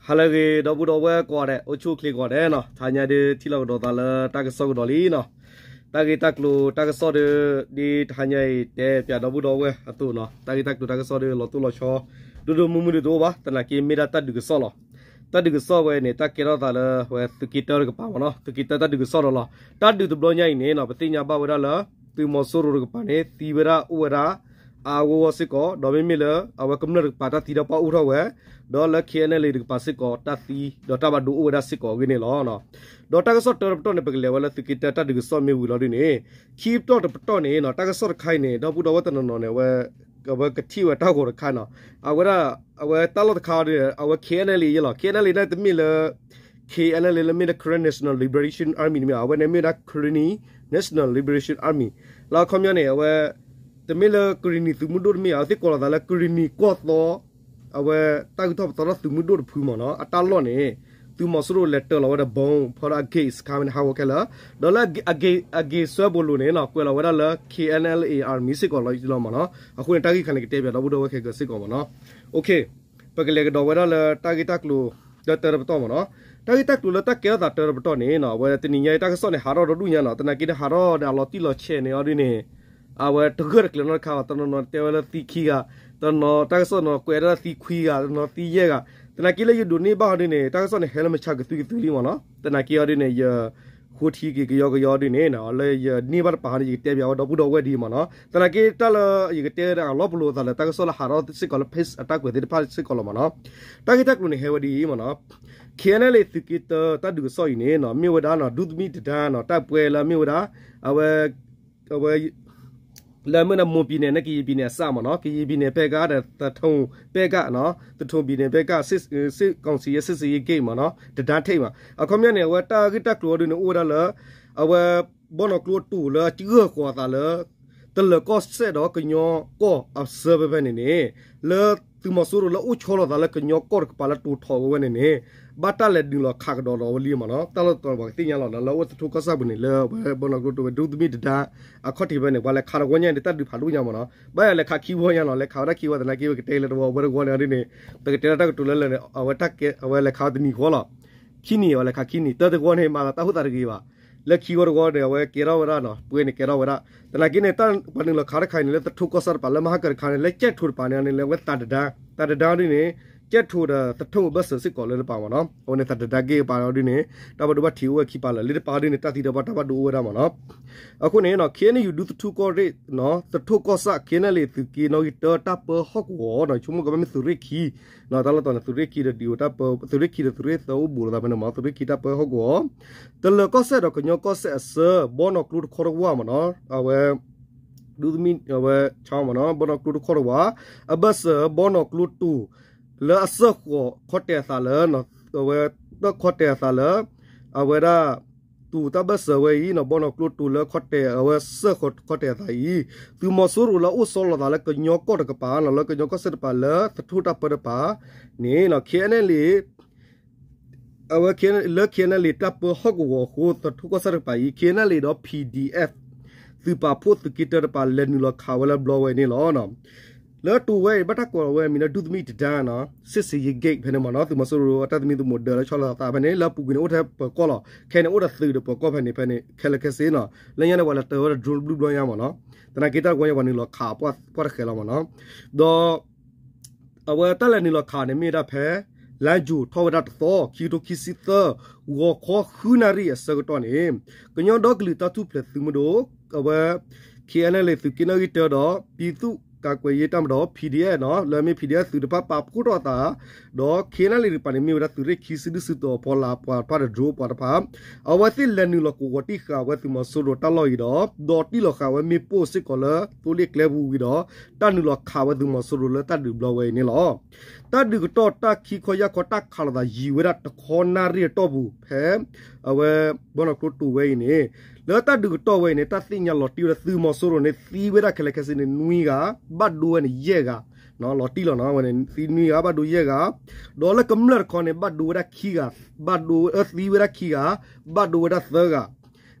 ဟါလၢအဂ့ၤ ဒီပုၢ်ဒီဝဲၢ်ကိးဂၤဒဲး အိၣ်ဆူၣ်အိၣ်ချ့ကိးဂၤဒဲးနီၤ, တဟါညါဒုးထံၣ်လိာ်ကဒီးသးလၢတၢ်ကစီၣ်ကဒီးလံနီၤ, တၢ်ဂ့ၢ်တၢ်ကျိၤတၢ်ကစီၣ်ဒုး ဒ်တဟါညါအံၤ တဲပၠးဒီပုၢ်ဒီဝဲၢ်အသိးနီၤ, တၢ်ဂ့ၢ်တၢ်ကျိၤတၢ်ကစီၣ်ဒုး လီၤတိၢ်လီၤဆီ ဒိၣ်ဒိၣ်မုၢ်မုၢ်ဒုးတအိၣ်ဘၣ်, သနာ်က့မ့ၢ်ဒၣ်တၢ်ဒုးကစီၣ်လီၤ. တၢ်ဒုးကစီၣ်ဝဲန့ၣ် တၢ်ကဲထီၣ်သးလၢဝဲသုးက့တၢတကပၤမ့ၢ်နီၤ, သုးက့တၢတၢ်ဒုးကစီၣ်ဒီးလီၤ. တၢ်ဒုးတဘျီညါအံၤန့ၣ်နီၤ ပသ့ၣ်ညါဘၣ်ဝဲဒၣ်လၢ သုးမီၤစိရိၤတကပၤန့ၣ် သံဝဲဒၣ်အိၣ်ဝဲဒၣ် အါအါဂီၢ်ဂီၢ်စ့ၢ်ကီး, ဒီးမ့မ့ၢ်လၢ အဝဲကမျၢၢ်တကပၤတၢ်သံတၢ်ပှၢ်အိၣ်ထီၣ်ဝဲ, ဒီးလၢ K N L A တကပၤစ့ၢ်ကီး တၢ်သံဒီးတၢ်ဘၣ်ဒိအိၣ်ဝဲဒၣ်စ့ၢ်ကီးအဂ့ၢ်န့ၣ်လီၤ. ဒီးတၢ်ကစီၣ်တၢတပတီၢ်န့ၣ် ပကလဲၤဝဲလၢသုးက့တၢတၢ်ဒုးကစီၣ်မ့ၢ်ဝံၤလီၤဒ်န့ၣ်, ခံပတီၢ်တပတီၢ်န့ၣ်နီၤ တၢ်ကစီၣ်တခါအံၤန့ၣ် ဒီပုၢ်ဒီဝဲၢ်တနီၤနီၤန့ၣ် အဝဲ အဝဲကထံၣ်ဝဲတၢ်ဂီၤတခါနီၤ, အဝဲဒၣ် အဝဲတၢ်လီၢ်တခါအံၤ အဝဲ K N L A ယဲလီၤ, K N L A န့ၣ်တမ့ၢ်လၢ K N L A လၢမ့ၢ်လၢ Karen National Liberation Army တမ့ၢ်, အဝဲန့ၣ်မ့ၢ်ဝဲဒၣ် Karenni National Liberation Army လၢအခီပညီန့ၣ် အဝဲ တမ့ၢ်လၢ ကရံၣ်နံၣ်သုးမုၢ်ဒိၣ်တမ့ၢ်, အဝဲသ့ၣ်ကိးလီၤသးလၢ ကရံၣ်နံၣ်ကီၢ်သီ အဝဲတၢ်ဂုၤထီၣ်ပသီထီၣ်သုးမုၢ်ဒိၣ်တဖုမ့ၢ်နီၤ, အတၢ်လီၢ်န့ၣ် သုးမီၤစိရိၤလဲၤတၢလီၤဝဲဒီး bomb ဖီဒီးအဂ့ၢ်စခါဝဲန့ၣ် ဟးဂီၤခဲလၢာ်, ဒီးလၢအဂ့ၢ်စွဲဘူးလိာ်န့ၣ်နီၤ ကွဲးလီၤဝဲဒၣ်လၢ K N L A Army စ့ၢ်ကီးလီၤမ့ၢ်နီၤ, အဃိန့ၣ် တၢ်ဂ့ၢ်ခါန့ၣ် ကတဲပၠးဒီပုၢ်ဒီဝဲၢ်ခဲကၢစ့ၢ်ကီးမ့ၢ်နီၤ. ပကလဲၤကဒီးဝဲဒၣ်လၢတၢ်ဂ့ၢ်တၢ်ကျိၤ တၢတပတီၢ်မ့ၢ်နီၤ, တၢ်ဂ့ၢ်တၢ်ကျိၤလၢတၢ်ကဲထီၣ်သးတၢတပတီၢ်န့ၣ်နီၤ အဝဲတနံၤညါအံၤတၢ်ကစီၣ်န့ၣ် ဟးထီၣ်ဒီဒူၣ်ညါနီၤ, သနာ်က့ဒီးဟးထီၣ်ဒီးအလီၤတံၢ်လီၤဆဲးန့ၣ်အီၤဒ်န့ၣ် အဝဲတဂၢၢ်တကျၢၤနီတခါဘၣ်, တနီၤနီၤတဲဝဲလၢသံခံဂၤ, တနီၤတၢ်ကစီၣ်နီၤ ကွဲးဒၣ်သံခွံဂၤ, တနီၤသံယဲၢ်ဂၤ, သနာ်က့လၢယဒိးန့ၢ်ဘၣ်အီၤဒ်န့ၣ် တၢ်ကစီၣ်န့ၣ် ဟဲလၢမုၢ်ဆါကသွံကသွံလံမ့ၢ်နီၤ, သနာ်က့အီၤဒ်န့ၣ် ယ ဃိထံက့ၤကယီကယီဒ်န့ၣ် လၢယန့ၢ်ဘၣ်တပၤဟီန့ၣ် ယကတဲပၠးဝဲဒီပုၢ်ဒီဝဲၢ်ဒ်မ့ၢ်နီၤ, သနာ်က့တၢ်လၢယကတဲဒၣ်အလီၤပလိာ်အသးလၢတၢ်ကစီၣ်လၢဟးထီၣ်စ့ၢ်ကီးလၢ page အတၢ်ကွဲးသ့ၣ်တဖၣ်စ့ၢ်ကီးလီၤမ့ၢ်နီၤ, တၢ်ဂ့ၢ်တၢ်ကျိၤန့ၣ်ဟဲဝဲဒ်အံၤမ့ၢ်နီၤ, K N L A သုးက့တၢတၢ်ဒုးကစီၣ်အံၤန့ၣ်နီၤ မ့ၢ်ဝဲဒၣ်နီၤ ဒူသမံသဒါနီၤ တၢ်ပှဲၤလၢမ့ၢ်ဝဲဒၣ် အဝဲ အဝဲ လၢမ့ၢ်ဒၣ် မွန်ပြည်နယ်န့ၣ် ကရင်ပြည်နယ် အစၢ်မ့ၢ်နီၤ, ကရင်ပြည်နယ် ဖဲကါဒီး သထုံဖဲကါနီၤ, သထုံပြည်နယ် ဖဲကါ စစ် စစ်ကောင်စီရဲ့ စစ်ဆင်ရေးဂိတ်မ့ၢ်နီၤ, တံတားထိပ်မး, အခီပညီန့ၣ် အဝဲတၢ်ဂ့ၢ်တၢ်ကျိၤအီၤဒ်န့ၣ် အိၣ်ဝဲဒၣ်လၢ အဝဲ ဘီနီၢ်ကျိတတူၢ်လၢအကၢၢ်ဃီၤအသးလၢ တလၢၤကီၢ်စဲၣ်ဒီးကညီကီၢ်အစၢဖဲဖဲန့ၣ်န့ၣ်, လၢသုးမီၤစိရိၤလၢအိၣ်ဆီလီၤသးလၢကညီကီၢ်တကပၤလၢတိာ်ထီၣ်ဝဲဝဲန့ၣ်န့ၣ် ဘၣ်တၢ်လဲၤနုာ်လီၤခးကဒီးဒီးဝဲလံမ့ၢ်နီၤ, တၢ်လီၢ်တတီၤပှၤကသ့ၣ်ညါလီၤနီၤ, လၢအအိၣ်သထူၣ်ကီၢ်ဆၣ်ပူၤန့ၣ် လၢအဝဲဘီနီၢ်ကျိတတူၢ်ဝဲ ဒူသမံသဒါ အခီၣ်ထံးဖဲန့ၣ် ပှၤလဲၤခးတဝီညါန့ၣ် တၢ်ဒုးဖးဒိၣ်ညါမ့ၢ်နီၤ, ဘၣ်ယၤလဲၤခးခံဝီညါနီၤ, လဲၤခးဝဲဒၣ်ခံဝီသနာ်က့ ပကတဲလၢတဝီဝဲတဝီန့ၣ်အီၤဒ်န့ၣ်, ပကတဲလၢတၢ်ကတိၤလၢလၢာ်န့ၣ် အဝဲတၢ်ကဲ အဝဲလဲၤခးဝဲတနံၤဃီလီၤ, ခံနံၤအဝဲလဲၤခးခံနံၤ, တၢ်တဝီန့ၣ် မၤသးတၢ်ဟူးသးတဂ့ၤဘၣ်, လၢခံဝီတဝီန့ၣ် အဝဲကဲထီၣ်ဝဲဒၣ်နီၤ, ပှဲၤန့ၣ်ကဲထီၣ်ဝဲဒၣ်, သနာ်က့န့ၣ် တၢ်ပှၤနုာ်လီၤခးတခါအံၤန့ၣ် လၢသထူၣ်ကီၢ်ဆၣ်တပၤ လၢမဟါကတခါန့ၣ် လၢကၠဲၣ်ထိးတပၤန့ၣ်န့ၣ် လၢအဝဲသးတဒါ, သးတဒါအီၤဒ်န့ၣ် ကၠဲၣ်ထိးဒီးသထူၣ်အဘၢၣ်စၢၤစ့ၢ်ကီးလၢတပၤမ့ၢ်နီၤ, အဝဲန့ၣ်သးတဒါဂ့ၢ်အပၤအီၤဒ်န့ၣ် တၢ်ဘၣ်ဒိဘၣ်ထံးအိၣ်ဝဲခံပၤလၢာ်, လၢတပၤအီၤဒ်န့ၣ် တၢ်သံတၢ်ပှၢ်တၢ်ဘၣ်ဒိအိၣ်ဝဲဒၣ်မ့ၢ်နီၤ, အဃိန့ၣ် KNU ဒူသထူၣ်ကီၢ်ရ့ၣ် သထူၣ်ကီၢ်ဆၣ် KNLA သုးက့နီၣ်ဂံၢ်တၢတၢ်ပၢဟီၣ်ကဝီၤနီၤ, ဆိကမိၣ်ကဘၣ်မ့ၢ်သုးရ့ၣ်ခံ, တၢ်လီၢ်တတီၤန့ၣ် သုးရ့ၣ်ခံဒီးဒံးဝဲ သုးရ့ၣ်ခံဒီးသုးရ့ၣ်သၢအိၣ်ဘူးလိာ်သးဖဲန့ၣ်မ့ၢ် သုးရ့ၣ်ခံတၢ်ပၢဟီၣ်ကဝီၤ, တလၢၤကီၢ်စဲၣ်ဒီးကညီကီၢ်စဲၣ်အစၢ ဘီနီၢ်ကျိတခီတဝၢ်မ့ၢ်နီၤ, အဝဲ ဒူသမံ အဝဲ ဆါမ့ၢ်နီၤ, ဘီနီၢ်ကျိတခီတဝၢ်, အဘၢၣ်စၢၤဘီနီၢ်ကျိတူၢ် လၢအစၢဃီၤခီတဲာ်အသးလၢ အဝဲ တၢ်ခီတဲာ်အသးလၢ အဝဲဒၣ် တူၢ်တၢ်ဘၢၣ်စၢၤဝဲအံၤနီၤ, ဘီနီၢ်ကျိတူၢ်လၢခီတဲာ် အဝဲစၢဃီၤခီတဲာ်အသးအံၤ, သုးမီၤစိရိၤလၢအအိၣ်ဆီလီၤသးလၢကညီကီၢ်တကပၤနီၤ, လၢကညီကီၢ်စဲၣ်တကပၤလၢသထူၣ်တၢ်ပၢတကပၤန့ၣ် KNLA အဝဲ လၢ KNLA တၢ်ပၢဟီၣ်ကဝီၤအဃိ သထူၣ်ကီၢ်ဆၣ်တကပၤအံၤ KNLA ဒီး PDF သုးပာ်ဖှိၣ်သုးက့တၢတပၤ လဲၤနုာ်လီၤခးဝဲလၢဘျီဝဲန့ၣ်လီၤ. လၢတူၢ်ဝဲအံၤ ဘၣ်တၢ်ကိးဝဲအမံၤလၢ ဒူသမံတဒါနီၤ, စစ်ဆင်ရေးဂိတ် ဖဲန့ၣ်မ့ၢ်နီၤ, သုးမီၤစိရိၤအတၢ်သမံသမိးဒၢးလၢဆီလီၤသးဖဲန့ၣ် လၢအပူၤကွံာ်န့ၣ် အိၣ်ထဲပၢၤကီၢ်လီၤ, ခဲအံၤန့ၣ် အိၣ်ဒီးသုးဒီးပၢၤကီၢ်ဖဲန့ၣ် ဖဲန့ၣ် ခဲလၢာ်ခဲဆ့နီၤ, လၢညါန့ၣ် ပှၤလဲၤတၢၤဝဲဒီး drone ဘျုးဘျီညါမ့ၢ်နီၤ, သနာ်က့တၢ်တဝီညါပှၤနုာ်လီၤခးပှၢ်တဃဲၤလီၤမ့ၢ်နီၤ, ဒီး အဝဲတၢ်လဲၤနုာ်လီၤခးန့ၣ်မ့ၢ်ဝဲဒၣ်ဖဲ လါယူၤ ထီၣ်ဝဲဒၣ်တသီ ခံကထိခံဆံသၢ ဂီၤခီဃုနၣ်ရံၣ်အဆၢကတီၢ်န့ၣ် ကညီဒီကလုာ်တၢ်ထူၣ်ဖျဲးသုးမုၢ်ဒိၣ် အဝဲ KNLA သုးက့နီၣ်ဂံၢ်တၢဒီး ပြည်သူ့ကာကွယ်ရေးတပ်မတော် PDF နီၤ, လၢအမ့ၢ် PDF သုးတဖၣ်ပာ်ဖှိၣ်ထီၣ်အသး ဒီး KNLA တကပၤန့ၣ် မ့ၢ်ဝဲဒၣ်သုးရ့ၣ်ခံစုဒုၣ်စုတီၤဖီလာ်ပှၤတဖၣ်ဒီး drone ပှၤတဖၣ် အဝဲသ့ၣ်လဲၤနုာ်လီၤကဝီၤတံၢ်ဃာ်ဝဲသုးမီၤစိရိၤတၢ်လီၢ်အံၤဒီး ဒိးတံၢ်လီၤဃာ်ဝဲမ့ၣ်ပိၢ်စ့ၢ်ကီးလၢသိလ့ၣ်ကျဲပူၤဝံၤဒီး တၢ်နုာ်လီၤခးဝဲသုးမီၤစိရိၤလၢတၢ်ဒုးဘျီဝဲအံၤန့ၣ်လီၤ. တၢ်ဒုးကတီၢ်တၢ်ခံခီယၢ်ခီတၢ်ခးလိာ်သးယံာ်ဝဲဒၣ်တခီနၣ်ရံၣ်အတီၢ်ပူၤ ဖဲ အဝဲ ဘီနီၢ်ကျိတိၤဝဲအံၤန့ၣ် လၢတၢ်ဒုးကတီၢ်ဝဲအံၤန့ၣ် တၢ်သ့ၣ်ညါလီၤတံၢ်ဝဲဒၣ်သုးမီၤစိရိၤန့ၣ် သံဝဲဒၣ်ခဲလၢာ်ခဲဆ့န့ၣ် နွံဂၤ ဘၣ်ဒိဝဲန့ၣ်ယဲၢ်ဂၤ လီၤတံၢ်လီၤနီၤ အဝဲန့ၣ် သံနွံဂၤ ဘၣ်ဒိယဲၢ်ဂၤ ဒီးလၢကမျၢၢ်တခီန့ၣ် ဘၣ်ဒိဝဲဒၣ်ခံဂၤ ဘၣ်ဒိ သံဝဲဒၣ်ခံဂၤ ဘၣ်ဒိဝဲဒၣ်သၢဂၤ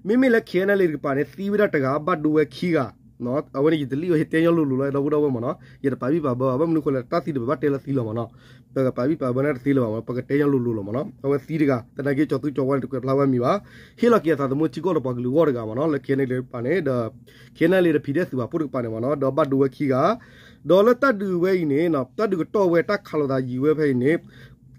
မ့မ့ၢ်လၢ KNLA တကပၤန့ၣ် သံဝဲဒၣ်တဂၤ ဘၣ်ဒိဝဲခံဂၤ အဝဲန့ၣ် ယတလံၣ်ဝဲ ယတဲညီလိၤလိၤလီၤ ဒီပုၢ်ဒီဝဲၢ်မ့ၢ်နီၤ ယတပာ်ဘံၣ်ပာ်ဘၢဘၣ် ဘၣ်မနုၤဃိလဲၣ် တၢ်သံတပၤဘၣ်တဲလၢသံလီၤမ့ၢ်နီၤ ပကပာ်ဘံၣ်ပာ်ဘၢန့ၣ်တသ့လၢၤဘၣ်မ့ၢ်နီၤ, ပကတဲညါလိၤလိၤလီၤမ့ၢ်နီၤ, အဝဲသံတဂၤ သနာ်က့ကၠီၤသူကၠီၤဝါန့ၣ် တကွဲးဖျါဝဲမံၤဘၣ်, ဟ့ၣ်လီၤက့ၤအသးသမူထံကီၢ်ဒီးပှၤကလုာ်အဂီၢ်တဂၤမ့ၢ်နီၤ, လၢ K N L A တပၤန့ၣ်ဒီး K N L A ဒီး P D F သုးပာ်ဖှိၣ်တကပၤန့ၣ်မ့ၢ်နီၤ, ဒီးဘၣ်ဒိဝဲခံဂၤ, ဒီးလၢတၢ်ဒုးဝဲအံၤန့ၣ် တၢ်ဒုးကတီၢ်ဝဲတၢ်ခးလိာ်သးယံၤဝဲဖဲအံၤန့ၣ်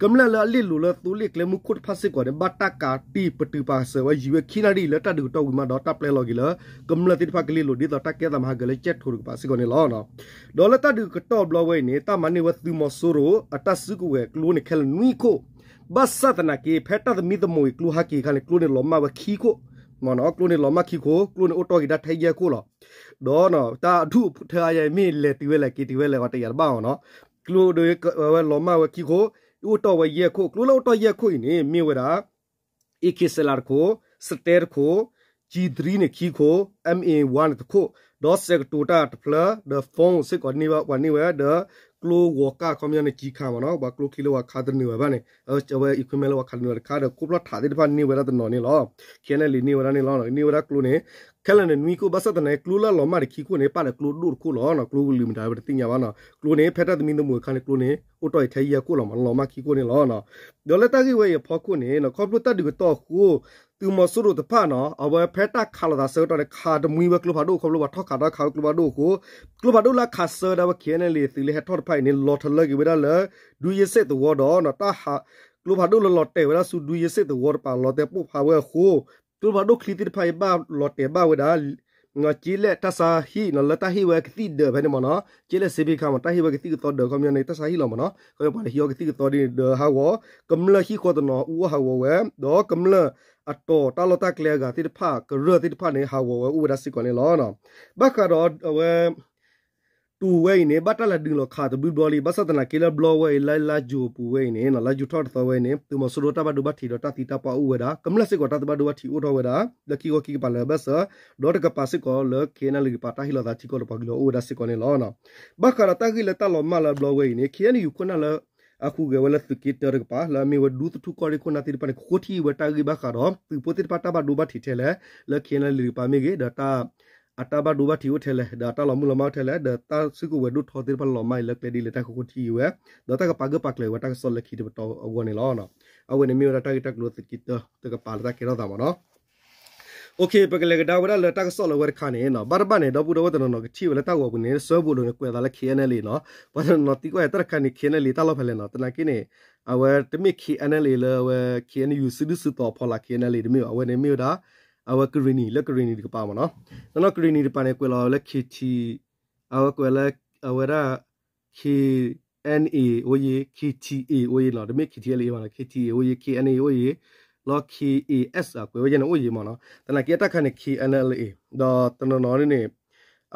ကမျၢၢ်လၢအလ့ၣ်လိၤလၢသိလ့ၣ်ကျဲမုၢ်ခိၣ်တဖၣ်စ့ၢ်ကီးန့ၣ် ဘၣ်တၢ်ကးတံၢ်ပတုာ်ပာ်စၢၤဝဲယံၤဝဲခံနၣ်ရံၣ်လၢတၢ်ဒုးကတီၢ်ဝံၤမးဒီး တၢ်ပျဲလီၤက့ၤလၢ ကမျၢၢ်သ့ၣ်တဖၣ်ကလ့ၣ်လိၤဒ်သိးတၢ်ကဲသးမၤဟးဂီၤလၢကဲၣ်ထိးတကပၤစ့ၢ်ကီးန့ၣ်လီၤ. ဒီးလၢတၢ်ဒုးကတီၢ်ဘျီဝဲအံၤန့ၣ် တၢ်မၤန့ၢ်ဝဲသုးမီၤစိရိၤအတၢ်စုကဝဲၤကျိန့ၣ်ခဲလၢာ်နွံခိၣ်, ဘၣ်ဆၣ်သနာ်က့ ဖဲတၢ်သမံသမိးအံၤကျိဟးက့ၤအခါန့ၣ် ကျိန့ၣ်လီၤမၢ်ဝဲခံခိၣ်, မ့ၢ်နီၤ, ကျိန့ၣ်လီၤမၢ်ခံခိၣ်, ကျိန့ၣ်အိၣ်တီၢ်က့ၤဒၣ်ထဲယဲၢ်ခိၣ်လီၤ. ဒီးတၢ်အဒူၣ်ထၢအါယဲမ့ၢ်လဲၤတုၤဝဲလဲၤက့ၤတုၤဝဲလဲၤဝဲတယာ်တဘၣ်အီၤနီၤ, ကျိဒီးဝဲလီၤမၢ်ဝဲခံခိၣ်, အိၣ်တီၢ်ဝဲယဲၢ်ခိၣ်, ကျိလၢအိၣ်တီၢ်ယဲၢ်ခိၣ်အံၤန့ၣ် မ့ၢ်ဝဲဒၣ် AK စဲးလးတခိၣ်, စတဲတခိၣ်, G three န့ၣ်ခံခိၣ်, M A one န့ၣ်တခိၣ်, ဒီးစဲးကတိၤတၢ်တဖျၢၣ်, ဒီး phone စ့ၢ်ကီးန့ၢ်ဝဲ ပှၤန့ၢ်ဝဲ, ဒီးကျိဂီၤကၢ်ခီပညီန့ၣ် ကျံခါမ့ၢ်နီၤ, ပှၤကျိချံလၢပှၤခးတနုာ်ဝဲဘၣ်န့ၣ်, အဝဲ equipment လၢပှၤခးတနုာ်ဝဲတခါ ဒီးခိၣ်ဖျီၣ်ထးသ့ၣ်တဖၣ်န့ၢ်ဝဲဒၣ်တနီၤန့ၣ်လီၤ. K N L A န့ၢ်ဝဲဒၣ်န့ၣ်လီၤ. န့ၢ်ဝဲဒၣ်ကျိန့ၣ် ခဲလၢာ်န့ၣ်နွံခိၣ်, ဘၣ်ဆၣ်သနာ်က့ကျိလၢအလီၤမၢ်န့ၣ်ခံခိၣ်န့ၣ် ပာ်ဒီးကျိဒိၣ်တခိၣ်လီၤ. ကျိကလုာ်မတၤဝဲတသ့ၣ်ညါဘၣ်နီၤ. ကျိန့ၣ် ဖဲတၢ်သမံသမိးအခါန့ၣ် ကျိန့ၣ် အိၣ်တီၢ်အံၤထဲယဲၢ်ခိၣ်လီၤမး, လီၤမၢ်ခံခိၣ်န့ၣ်လီၤ. ဒီးလၢတၢ်ဂ့ၢ်ဝဲအံၤအဖီခိၣ်န့ၣ် ခီဖျိတၢ်ဒုးကတီၢ်အဃိ သုးမီၤစိရိၤတဖၣ်နီၤ အဝဲဖဲတၢ်ခးလိာ်သးဆၢကတီၢ်န့ၣ် ခးတမှံဝဲကျိဖးဒိၣ် ခီဖျိပှၤထီၣ်ခးတၢ်ခးဝဲကျိဖးဒိၣ်အဃိ ကျိဖးဒိၣ်လၢအခးဆၢဝဲဒၣ်ဝဲ K N L A သုးလၢဟဲထီၣ်တဖၣ်အံၤန့ၣ် လီၤထီၣ်လၢက့ၤဝဲဒၣ်လၢ ဒူယ့စ့ၣ်သဝီဒီး တၢ်ဟး ကျိဖးဒိၣ်လၢလီၤတဲာ်ဝဲဒၣ်ဆူဒူယ့စ့ၣ်သဝီတပၤ လီၤတဲာ်ပိၢ်ဖးဝဲအဃိ ကျိဖးဒိၣ်ချံသ့ၣ်တဖၣ်အံၤဘၣ်လီၤတဲာ်ဘၣ်ဝဲဒၣ် ကၠ့လဲၣ်တၢ်ဆါဟံၣ်နီၤ လၢတၢ်ဟ့ၣ်ဝဲကသံၣ်ဒၢးဖဲန့ၣ်မ့ၢ်နီၤ ကၠ့လဲၣ်စ့ဖ့ခါမ့ၢ် တၢ်ဟ့ၣ်ဝဲကသံၣ်ကသီဒၢးခီပညီန့ၣ် တၢ်ဆါဟံၣ်လီၤမ့ၢ်နီၤ ခီပညီပှၤန့ၣ်ဟံးအီၤကသံၣ်ကသီဒၣ်န့ၣ် ဒၢးဟးဂီၤ ကမျၢၢ်ဟံၣ်ဃီတနီၤအူအီၣ်ဟးဂီၤဝဲ ဒီးကမျၢၢ်အတီၤတၢ်လီၢ်တၢ်ကျဲအဂၤသ့ၣ်တဖၣ် ကရၢၢ်သ့ၣ်တဖၣ်န့ၣ် ဟးဂီၤဝဲအိၣ်ဝဲဒၣ်စ့ၢ်ကီးန့ၣ်လီၤ. ဘၣ်ဃးဒီးအဝဲ တိၤဝဲအံၤန့ၣ် ဘၣ်တၢ်လဲၤဒုးလီၤခးတဘျုးဘျီလံ ဘၣ်ဆၣ်သနာ်က့လၢဘျီဝဲအံၤ လၢလါယူၤအပူၤဝဲအံၤန့ၣ် လါယူၤထီၣ်တသီဝဲအံၤန့ၣ် သုးမီၤစိရိၤတၢ်ဘၣ်ဒိဘၣ်ထံးဒီးတၢ်သံတၢ်ပှၢ်အိၣ်ဝဲဒၣ် ကမျၢၢ်စ့ၢ်ကီးတၢ်ဘၣ်ဒိဘၣ်ထံးအိၣ်ထီၣ်ဝဲဒၣ် လၢခံခီခံကပၤလၢာ်ဘၢၣ်စၢၤ ဒီးတကပၤစ့ၢ်ကီးလၢ K N L A တကပၤတၢ်ဟ့ၣ်လီၤသးထံကီၢ်ဒီးပှၤကလုာ်အိၣ်ဝဲဒၣ်စ့ၢ်ကီးန့ၣ်လီၤ. ဘၣ်ဃးဒီးတၢ်ဂ့ၢ်လၢတၢ်လီၤမၢ်လၢဘျီဝဲအံၤန့ၣ် K N U ခိၣ်နၢ်လၢ အဟူးဂဲၤဝဲလၢသုးက့တၢတကပၤ လၢအမ့ၢ်ဝဲဒူသထူၣ်ကီၢ်ရ့ၣ်ခိၣ်နၢ်သ့ၣ်တဖၣ်န့ၣ် ဃိထံၣ်ဝဲတၢ်ဂ့ၢ်ဘၣ်ဃးဒီး သုးဖိသ့ၣ်တဖၣ်တၢ်ဘၣ်ဒိဘၣ်ထံးထဲလဲၣ် လၢ K N L A တကပၤမ့ၢ်ဂ့ၤ ဒီးတၢ် အတၢ်ဘၣ်ဒိဘၣ်ထံးအိၣ်ထဲလဲၣ် ဒီးတၢ်လီၤမုၢ်လီၤမၢ်အိၣ်ထဲလဲၣ် ဒီးတၢ်စုကဝဲၤဒိၣ်ထီသ့ၣ်တဖၣ်လီၤမၢ်အံၤလၢကျဲဒ်လဲၣ်တၢ်ဃိဃိထံၣ်ဝဲ ဒီးတၢ်ကပာ်ဂၢၢ်ပာ်ကျၢၤဝဲတၢ်ကစီၣ်လၢခံတပတီၢ်အဂီၢ်န့ၣ်လီၤ. အဝဲန့ၣ်မ့ၢ်ဝဲဒၣ်တၢ်ဂ့ၢ်တၢ်ကျိၤသုးက့တၢတကပၤလၢတၢ်ကဲထီၣ်သးမ့ၢ်နီၤ ပကလဲၤကဒါဝဲဒၣ်လၢတၢ်ကစီၣ်လၢဝဲတခါန့ၣ် ဘၣ်တဘၣ်န့ၣ် ဒီပုၢ်ဒီဝဲၢ်တနီၤနီၤကထံၣ်ဝဲလၢတၢ်ဂီၤပူၤန့ၣ် ဆၢဘိးလိာ်န့ၣ် ကွဲးသးလၢ K N L A နီၤ ပှၤတနီၤနီၤသံကွၢ်တၢ်တခါန့ၣ် K N L A တၢ်လီၢ်ဖဲလဲၣ်နီၤ သနာ်က့န့ၣ် အဝဲတမ့ၢ် K N L A လၢအဝဲ K N U စုဒုၣ်စုတီၤအဖီလာ် K N L A တမ့ၢ်ဘၣ် အဝဲန့ၣ်မ့ၢ်ဝဲဒၣ် အဝဲကရံၣ်နံၣ် လၢကရံၣ်နံၣ်တကပၤမ့ၢ်နီၤ တနီၤကရံၣ်နံၣ်တကပၤန့ၣ် ကွဲးလီၤဝဲလၢ K T အဝဲကွဲးလၢ အဝဲဒၣ် K N A အိၣ်ယံၤ K T A အိၣ်ယံၤနီၤ တမ့ၢ် K T L A ဘၣ်နီၤ K T A အိၣ်ယံၤ K N A အိၣ်ယံၤ လီၤ K A S အကွဲးဝဲယဲန့ၣ်အိၣ်ယံၤမ့ၢ်နီၤ သနာ်က့တၢ်ခါန့ၣ် K N L A ဒီးတနီၤနီၤန့ၣ်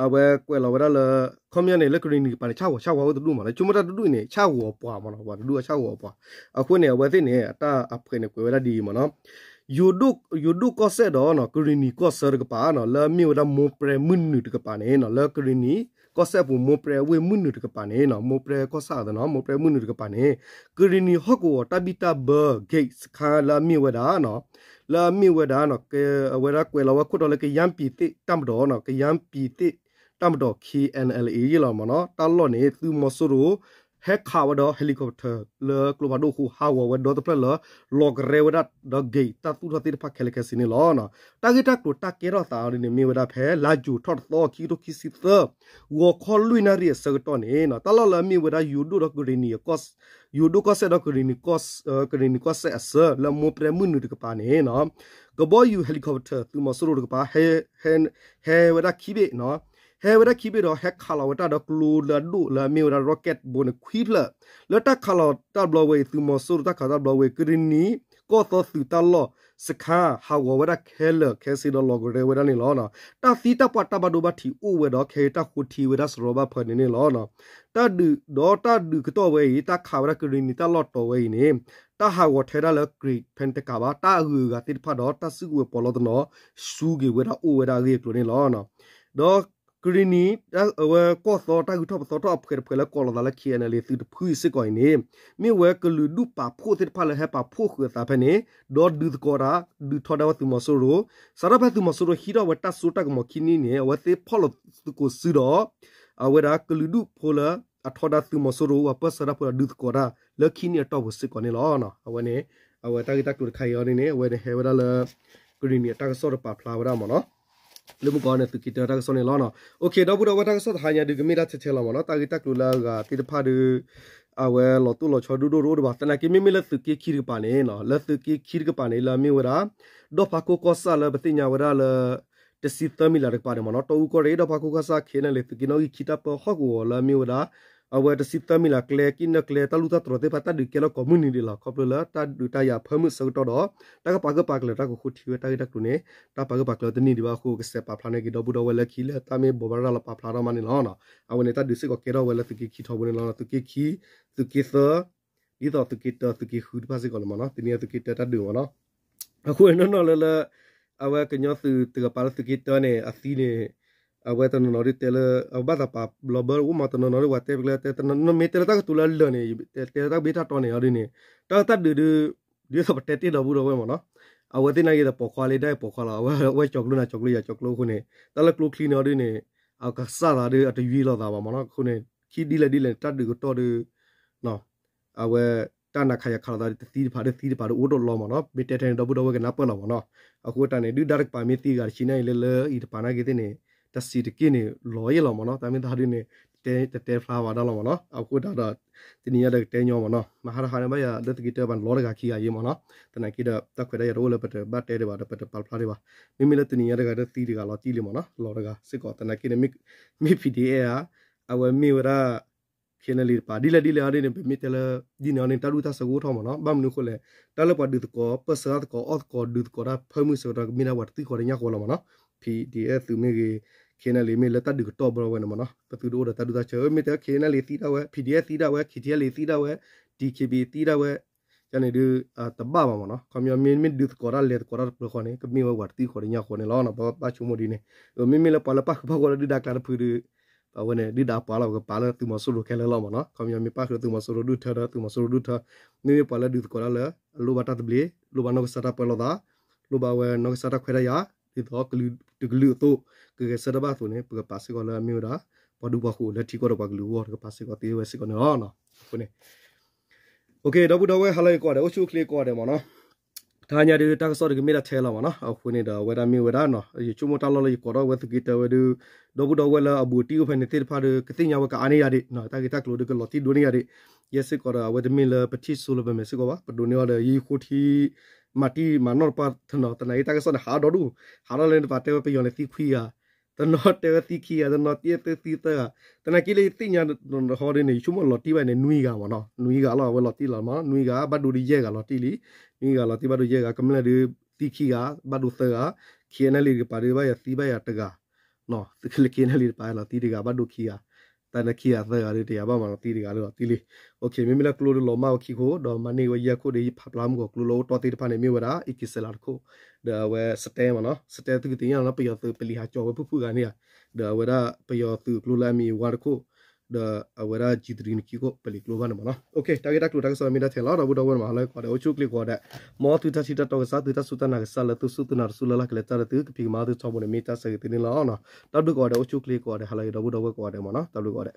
အဝဲကွဲးလီၤဝဲဒၣ်လၢ ခီပညီန့ၣ် လၢကရံၣ်နံၣ်တကပၤန့ၣ် ဆၣ်ဂီၤဆၣ်ဝါအိၣ်တဒူၣ်မ့ၢ်နီၤ ဆိကမိၣ်တၢ်တဒူၣ်အံၤန့ၣ် ဆၣ်ဂီၤပှၤမ့ၢ်နီၤ ပှၤတဒူၣ်အဆၣ်ဂီၤပှၤ အဃိန့ၣ် အဝဲသ့ၣ်န့ၣ် အတၢ်အဖှဲးန့ၣ်ကွဲးဝဲဒၣ်ဒ်အံၤမ့ၢ်နီၤ ယိၤဒိၣ်ကီၢ်စဲၣ်ဒီး ကရံၣ်နံၣ်ကီၢ်ဆၢတကပၤနီၤ လၢအမ့ၢ်ဝဲဒၣ်မိၢ်ပြဲမုၢ်နုာ်တကပၤန့ၣ်နီၤ လၢကရံၣ်နံၣ်ကီၢ်စဲၣ်အပူၤ မိၢ်ပြဲဝ့ၢ်မုၢ်နုာ်တကပၤန့ၣ်နီၤ မိၢ်ပြဲကီၢ်ဆၣ်အသးနီၤ မိၢ်ပြဲမုၢ်နုာ်တကပၤန့ၣ် ကရံၣ်နံၣ်ဟီၣ်ကဝီၤတၢ်ဘံၣ်တၢ်ဘၢ gate စခန်း လၢအမ့ၢ်ဝဲဒၣ်နီၤ လၢအမ့ၢ်ဝဲဒၣ်နီၤ အဝဲဒၣ်ကွဲးလီၤဝဲခိၣ်တီလၢ ကယန်းပြည်သူ့တပ်မတော်နီၤ ကယန်းပြည်သူ့တပ်မတော် K N L A ယ့ၢ်လီၤမ့ၢ်နီၤ တၢ်လီၢ်န့ၣ် သုးမီၤစိရိၤ ဟဲခးဝဲဒီး helicopter လၢကျိဖးဒိၣ်အဃိ ဟးဂီၤဝဲဒီတဖျၢၣ်လၢ လီၤကရဲဝဲဒၣ်ဒီး gate တၢ်သူၣ်ထီၣ်သ့ၣ်တဖၣ်ခဲလၢာ်ခဲဆ့န့ၣ်လီၤ. တၢ်ဂ့ၢ်တၢ်ကျိၤတၢ်ကဲထီၣ်သးအီၤဒ်န့ၣ် မ့ၢ်ဝဲဒၣ်ဖဲ လါယူၤထီၣ်တသီ ခံကထိခံဆံသၢ ဂီၤခီလွံၢ်နၣ်ရံၣ်အဆၢကတီၢ်န့ၣ် တၢ်လီၢ်လၢအမ့ၢ်ဝဲဒၣ်ယိၤဒိၣ်ဒီးကရံၣ်နံၣ် ယိၤဒိၣ်ကီၢ်စဲၣ်ဒီး ကရံၣ်နံၣ်ကီၢ်စဲၣ်အဆၢ လၢမိၢ်ပြဲမုၢ်နုာ်တကပၤန့ၣ် ကဘီယူၤ helicopter သုးမီၤစိရိၤတကပၤ ဟဲဝဲဒၣ်ခံဘ့ၣ် ဟဲဝဲဒၣ်ခံဘ့ၣ်ဒီး ဟဲခးလီၤဝဲတၢ်ဒီးကျိလၢအဒိၣ်လၢအမ့ၢ်ဝဲဒၣ် rocket ဘိန့ၣ် ခွံဖျၢၣ် လၢတၢ်ခးလီၤတၢ်ဘျီဝဲအံၤ သုးမီၤစိရိၤတၢ်ခးတၢ်ဘျီဝဲအံၤ ကရံၣ်နံၣ်ကီၢ်သီသုးတၢ်လီၢ် စခန်း ဟးဂီၤဝဲဒၣ်ခဲလၢာ်ခဲဆ့ဒီးလီၤကရဲဝဲဒၣ်န့ၣ်လီၤ. တၢ်သံတၢ်ပှၢ်တၢ်ဘၣ်ဒိဘၣ်ထံးအိၣ်ဝဲဒီး ခဲအံၤတၢ်ဃိထံဝဲဒၣ်စရီဘၣ်ဖၢန့ၣ်န့ၣ်လီၤ. တၢ်ဒုးဒီးတၢ်ဒုးကတီၢ်ဝဲအံၤ တၢ်ခးဝဲဒၣ်ကရံၣ်နံၣ်တၢ်လီၢ်တီၤဝဲအံၤန့ၣ် တၢ်ဟးဂီၤထဲဒၣ်လၢ gate ဖဲန့ၣ်တကးဘၣ် တၢ်အဂုၤအဂၤသ့ၣ်တဖၣ်ဒီး တၢ်စုကဝဲၤပီးလီတနီၤ စူးက့ၤဝဲဒၣ်အိၣ်ဝဲဒၣ်အဂ့ၢ်အကျိၤန့ၣ်လီၤ. ဒီးကရံၣ်နံၣ် အဝဲကီၢ်သီတၢ်ဂုၤထီၣ်ပသီထီၣ်အဖှဲးတဖှဲးလၢကိးလီၤသးလၢ K N L A သုးတဖုအံၤစ့ၢ်ကီးအံၤန့ၣ် မ့ၢ်ဝဲကလုာ်ဒူၣ်ပာ်ဖှိၣ်သ့ၣ်တဖၣ်လၢဟဲပာ်ဖှိၣ်ဃုာ်အသးဖဲန့ၣ် ဒီးဒုးသကိးတၢ် ဒုးထီဒါဝဲသုးမီၤစိရိၤ စးထီၣ်ဖဲသုးမီၤစိရိၤဟံးထီၣ်ဝဲတၢ်စိတၢ်ကမီၤခံနံၣ်န့ၣ် အဝဲသ့ၣ်ဖီၣ်လိာ်သကိးစုဒီး အဝဲဒၣ်ကလုာ်ဒူၣ်ဖိလၢ အထီဒါသုးမီၤစိရိၤ ပၢၢ်ဆၢတၢ်ဖိဒီးဒုးသကိးတၢ်လၢခံနံၣ်အတီၢ်ပူၤစ့ၢ်ကီးန့ၣ်လီၤ. အဝဲန့ၣ် အဝဲတၢ်ဂ့ၢ်တၢ်ကျိၤတခါအံၤအီၤဒ်န့ၣ် အဝဲန့ၣ်ဟဲဝဲဒၣ်လၢ ကရံၣ်နံၣ်အတၢ်ကစီၣ်တပာ်ဖျါဝဲဒၣ်မ့ၢ်နီၤ လၢမုၢ်ကီၢ်န့ၣ် သုးက့တၢတၢ်ကစီၣ်န့ၣ်လီၤ. အိၣ်ခ့ ဒီပုၢ်ဒီဝဲၢ် တၢ်ကစီၣ်တဟါညါဒုးကမ့ၢ်ဒၣ်ထဲထဲလီၤမ့ၢ်နီၤ. တၢ်ဂ့ၢ်တၢ်ကျိၤလၢအဂၤသ့ၣ်တဖၣ်ဒုး အဝဲလီၤတိၢ်လီၤဆီဒိၣ်ဒိၣ်တအိၣ်ဒံးဘၣ်. သနာ်က့မ့မ့ၢ်လၢသုးက့ခံတကပၤန့ၣ်နီၤ လၢသုးက့ခံတကပၤန့ၣ် လၢအမ့ၢ်ဝဲဒၣ် ဒီၣ်ဖးခိၣ်ကီၢ်ဆၣ်လၢပသ့ၣ်ညါဝဲဒၣ်လၢ တဆံသၢမံၤလးတကပၤန့ၣ်မ့ၢ်နီၤ တီအူကီၢ်ရ့ၣ် ဒီၣ်ဖးခိၣ်ကီၢ်ဆၣ် ခဲနလံ သုးက့နီၣ်ဂံၢ်ခံတၢ်ပၢဟီၣ်ကဝီၤလၢအမ့ၢ်ဝဲဒၣ် အဝဲတဆံသၢမံၤလးကျဲ ကံၣ်နၢၣ်ကျဲ တၢ်လူၢ်တၢ်တြီၤသ့ၣ်တဖၣ် တၢ်ဒုးကဲထီၣ်ကိးမုၢ်နံၤဒံးလီၤ. ခီဖျိလၢတၢ်ဒုးတၢ်ယၤအဖၢမုၢ်အဆၢကတီၢ်ဒီး တၢ်ကပာ်ဂၢၢ်ပာ်ကျၢၤတၢ်ကဃိထံဝဲတၢ်ဂ့ၢ်တၢ်ကျိၤန့ၣ် တၢ်ပာ်ဂၢၢ်ပာ်ကျၢၤတနံၣ်ဒံးဘၣ်အဃိ ကစဲးပာ်ဖျါန့ၢ်က့ၤဒီပုၢ်ဒီဝဲၢ်လၢခံလၢတၢ်မ့ၢ်ဘိးဘၣ်ရၤလီၤပာ်ဖျါထီၣ်မးန့ၣ်လီၤ. အဝဲန့ၣ်တၢ်ဒုးစ့ၢ်ကီးကဲထီၣ်ဝဲလၢသုးက့ခံထီဘိန့ၣ်လီၤ. သုးက့ခံ သုးက့သၢ ဒ်သိးသုးက့တၢ သုးက့ဃုတဖၣ်စ့ၢ်ကီးလီၤမ့ၢ်နီၤ တနံၤအံၤသုးက့တၢတၢ်ဒုးမ့ၢ်နီၤ. အဃိန့ၣ်နီၢ်နီၢ်လၢလၢ အဝဲကညီသုးတကပၤလၢသုးက့တၢန့ၣ် အသံန့ၣ် အဝဲတနီၤနီၤဒုးတဲလၢ အဘၣ်သးပာ်ဘျီဘၢအိၣ်မး တနီၤနီၤဒုးပှၤတဲပကျဲတဲ မ့ၢ်တဲလၢတၢ်ကတိၤလၢအလၢာ်န့ၣ် တဲလၢတၢ်ကဘ့ၣ်တၢ်တီန့ၣ်အီၤဒ်န့ၣ် တၢ်တၢ်ဒုးဒုး ဒ်သိးပတဲတ့ၢ်ဒီပုၢ်ဒီဝဲၢ်မ့ၢ်နီၤ အဝဲသ့ၣ်နာ်က့ဒီးပိာ်ခွါလံ တၢ်ပိာ်ခွါလီၤ အဝဲကၠီၤကျိနၤကၠီၤကျိယၤကၠီၤကျိအဃိန့ၣ် တၢ်လၢကျိချံန့ၣ်အီၤဒ်န့ၣ် အကစၢ်သးဒုး အတယွံလိာ်သးဘၣ်မ့ၢ်နီၤ. အဃိန့ၣ် ခံဒ်လဲၣ်ဒ်လဲၣ်န့ၣ် တၢ်ဒုးကတီၢ်ဒုး အဝဲ တၢ်နးခးယၤခးလိာ်သးဒုး တသံတဖၣ်ဒုးသံတဖၣ်ဒုးအိၣ်ဒိၣ်လီၤမ့ၢ်နီၤ. မ့ၢ်တဲထဲန့ၣ် ဒီပုၢ်ဒီဝဲၢ်ကနၢ်ပၢၢ်လီၤမ့ၢ်နီၤ. အဃိတၢ်န့ၣ် ဒုၣ်ဒါတကပၤမ့ၢ်သံဂၤတဆံန့ၣ်အံၤ လၢလၢအံၤတပၤနာ်က့သ့ၣ်န့ၣ် တၢ်စံးတက့ၢ်န့ၣ် လီၤယဲၢ်လီၤမ့ၢ်နီၤ. တၢ်မ့ၢ်သးဒုးန့ၣ် တဲတဲဖျါဝဲဒၣ်လီၤမ့ၢ်နီၤ. အဃိတၢ်ဒီး တနံၤညါဒီးကတဲညီမ့ၢ်နီၤ. မဟါတဟါန့ၣ်ဘၣ်ယၤလၢသုးက့တၢဘၣ်န့ၣ် လီၤတဂၤခံဂၤယဲၢ်မ့ၢ်နီၤ. သနာ်က့ဒီး တၢ်ခွဲးတၢ်ယာ်တအိၣ်လၢပတဘၣ်တဲဒံးဘၣ်ဒီး ပတပာ်ဖျါဒံးဘၣ်. မ့မ့ၢ်လၢတနံၤညါတဂၤဒီးသံတဂၤလီၤတံၢ်လံမ့ၢ်နီၤ. လီၤတဂၤစ့ၢ်ကီး သနာ်က့န့ၣ် မ့ၢ် ဖံးဒံးအဲၣ်ဧါ အဝဲမ့ၢ်ဝဲဒၣ် ခဲနလံတပၤ ဒ်လဲၣ်ဒ်လဲၣ်အီၤဒ်န့ၣ် ပမ့ၢ်တဲလၢ ဒ်န့ၣ်အီၤန့ၣ် တၢ်ဒူၣ်တၢ်ဆၢကအိၣ်ထီၣ်မ့ၢ်နီၤ. ဘၣ်မနုၤအဃိလဲၣ် တၢ်လၢပှၤဒုးသကိး ပၢၢ်ဆၢတၢ်သကိး အီၣ်သကိး ဒုးသကိးတၢ်ဖၢမုၢ်ဆၢကတီၢ် ကမ့ၢ်ဒၣ်ပှၤတသံဃီတညၣ်ဃီလီၤမ့ၢ်နီၤ. ဖံးဒံးအဲၣ်သုးမ့ၢ်ဂ့ၤ ခဲနလံမ့ၢ်လၢတၢ်ဒုးကတီၢ်ဘျီဝဲန့ၣ်မ့ၢ်နီၤ ပသုတအိၣ်ဒီးတၢ်ဒူၣ်တၢ်ဆၢ မ့ၢ်တဲ ခဲနလံသံဒၣ်ဝဲ ဖံးဒံးအဲၣ်သံဒၣ်ဝဲ ခ့ထံအဲလံသံဒၣ်ဝဲ ဒံးခ့ဘံသံဒၣ်ဝဲ ကန့ၣ်ဒုး တဘၣ်ဘၣ်မ့ၢ်နီၤ. ခီပညီမ့ၢ်မ့ၢ်ဒုးသကိးတၢ်လဲၤသကိးတၢ်တဖျၢၣ်ဃီန့ၣ် ကမ့ၢ်ဝဲပှၤတသံဃီတညၣ်ဃီန့ၣ်လီၤ. ပဘၣ်ဆိကမိၣ်ဒ်န့ၣ် မ့မ့ၢ်လၢပှၤလၢပၣ်ဃုာ်ပၣ်ဂီၢ်လၢဒုၣ်ဒါကျါတဖုဒုး အဝဲန့ၣ် ဒုၣ်ဒါပှၤလီၤ ပကပာ်လၢသုးမီၤစိရိၤခဲလၢာ်လီၤမ့ၢ်နီၤ. ခီပညီမ့ၢ်ပၣ်ဃုာ်သုးမီၤစိရိၤဒုၣ်ထၢဒီးသုးမီၤစိရိၤဒုၣ်ထၢ မ့မ့ၢ်ပှၤလၢဒုးသကိးတၢ်လၢ အလိၣ်ဘၣ်တၢ်သဘျ့ လိၣ်ဘၣ်နီၢ်ကစၢ်တၢ်ပၢလီၤသး လိၣ်ဘၣ်ဝဲနီၢ်ကစၢ်တၢ်ခွဲးတၢ်ယာ် ဒ်သိးကလုာ်တကလုာ်အသိး ကဂဲၤဆၢထၢၣ်ဘၣ်အသိးန့ၣ် ပကပာ်စ့ၢ်ကီးလၢအမ့ၢ်ဝဲဒၣ် ပှၤဒူပှၤဃိၤလၢထံကီၢ်ဒီးပှၤကလုာ်အဂီၢ် တကပာ်စ့ၢ်ကီးသ့ဝဲစ့ၢ်ကီးန့ၣ်လီၤ. အဃိန့ၣ် ဒီပုၢ်ဒီဝဲၢ်ဟါလၢအဂ့ၤကိးဂၤဒဲး အိၣ်ဆူၣ်အိၣ်ချ့ကိးဂၤဒဲးမ့ၢ်နီၤ. တဟါညါဒုး တၢ်ကစီၣ်ဒုးကမ့ၢ်ဒၣ်ထဲလီၤမ့ၢ်နီၤ. အဃိန့ၣ်ဒီး အဝဲဒၣ်မ့ၢ်ဝဲဒၣ်နီၤ ယဆိကမိၣ်တၢ်လီၢ်လၢယကိးထီၣ်ဝဲသုးက့တၢဝဲဒုး ဒီပုၢ်ဒီဝဲၢ်လၢအဘူးအတံၢ်အိၣ်ဖဲန့ၣ်သ့ၣ်တဖၣ်ဒီး ကသ့ၣ်ညါဝဲကအါန့ၢ်ယၤဒံး တၢ်ဂ့ၢ်တၢ်ကျိၤဒုးကလီၤတံၢ်ဒိၣ်န့ၢ်ယၤဒံး ယဲစ့ၢ်ကီးဒီး အဝဲတမ့ၢ်လၢပထံၣ်စိလၢပမဲာ်စ့ၢ်ကီးဘၣ် ပဒိးန့ၢ်အီၤဒီး ယယဃိထံ မၤတံၢ်မၤနီၢ်တပှၢ်တနီၤ သနာ်က့တၢ်ကစီၣ်န့ၣ် ဟးဒီဒူၣ် ဟးထီၣ်လၢတပၤတဲဝဲပယီၤန့ၣ်သံခွံဂၤ တနီၤတဲဝဲသံခံဂၤ တနီၤတ့သၢသံသၢဂၤ သနာ်က့လၢယသ့ၣ်ညါတဟီဒ်န့ၣ် ယဆိကမိၣ်လီၤတံၢ်ဘၣ်န့ၣ် နွံဂၤမ့ၢ်နီၤ နွံဂၤလီၤ အဝဲလီၤတံၢ်လီၤမ့ၢ် နွံဂၤ ဘၣ်ဒိဒ်ယဲၢ်ဂၤလီၤတံၢ်လံ နွံဂၤလီၤတံၢ်ဘၣ်ဒိယဲၢ်ဂၤ ကမျၢၢ်ဒုးသံခံဂၤ ဘၣ်ဒိသၢဂၤ ခံဂၤန့ၣ်လံတကပၤဒုး ဘၣ်ယၤသံဘၣ်ယၤတဂၤ လၢခံဂၤန့ၣ်လံတပၤလီၤတံၢ်တဂၤ ဘၣ်ဒိခံဂၤ တၢ်လၢခံဂၤသၢဂၤဒုးတယၤဘၣ်မ့ၢ်နီၤ သံတဂၤလၢလီၤတံၢ်လံ မ့မ့ၢ်လၢကျိဒုးလီၤမၢ်ဝဲခံခိၣ် ဒီးမၤန့ၢ်ဝဲယဲၢ်ခိၣ်ဒီး ယဖးဖျါမုၢ်ကီၢ်ကျိလၢအိၣ်တီၢ်သ့ၣ်တဖၣ်န့ၣ် မ့ၢ်ဝဲဒၣ် အံက့စဲးလးတခိၣ် ဒီးအဝဲ စတဲ မ့ၢ်နီၤ စတဲ သုကသ့ၣ်ညါလီၤ ပယီၤသုးပလံၤဟးကၠီၤဝဲဖုၣ်ဖုၣ်ဂၤန့ၣ်ဧါ ဒီးအဝဲဒၣ်ပယီၤသုးကျိလၢအမံၤဝါတခိၣ် ဒီးအဝဲဒၣ် ကံတရံနခံခိၣ် ပလံၤကျိဘၣ်န့ၣ်မ့ၢ်နီၤ တၢ်ဂ့ၢ်တၢ်ကျိၤတၢ်ကစီၣ်မ့ၢ်ဒၣ်ထဲလီၤ ဒီပုၢ်ဒီဝဲၢ်မ့ၢ်ဟါလၢကိးဂၤဒဲး အိၣ်ဆူၣ်အိၣ်ချ့ကိးဂၤဒဲး မ်သုတၢ်ထံၣ်တၢ်တီကစၢ် သုတၢ်စူၢ်တၢ်နာ်ကစၢ်လၢသုစူၢ်သုနာ်တစူၢ်လၢ်လၢ်ကလဲၤတၢ်လၢသု ကဖံးကမၤသုထီဘိန့ၣ် မ့ၢ်တၢ်ဆၢဂ့ၤသုန့ၣ်လီၤ တၢ်ဘျုးကိးဂၤဒဲး အိၣ်ဆူၣ်အိၣ်ချ့ကိးဂၤဒဲး ဟါလၢဂ့ၤ ဒီပုၢ်ဒီဝဲၢ်ကိးဂၤဒဲးမ့ၢ်နီၤ တၢ်ဘျုးကိးဂၤဒဲး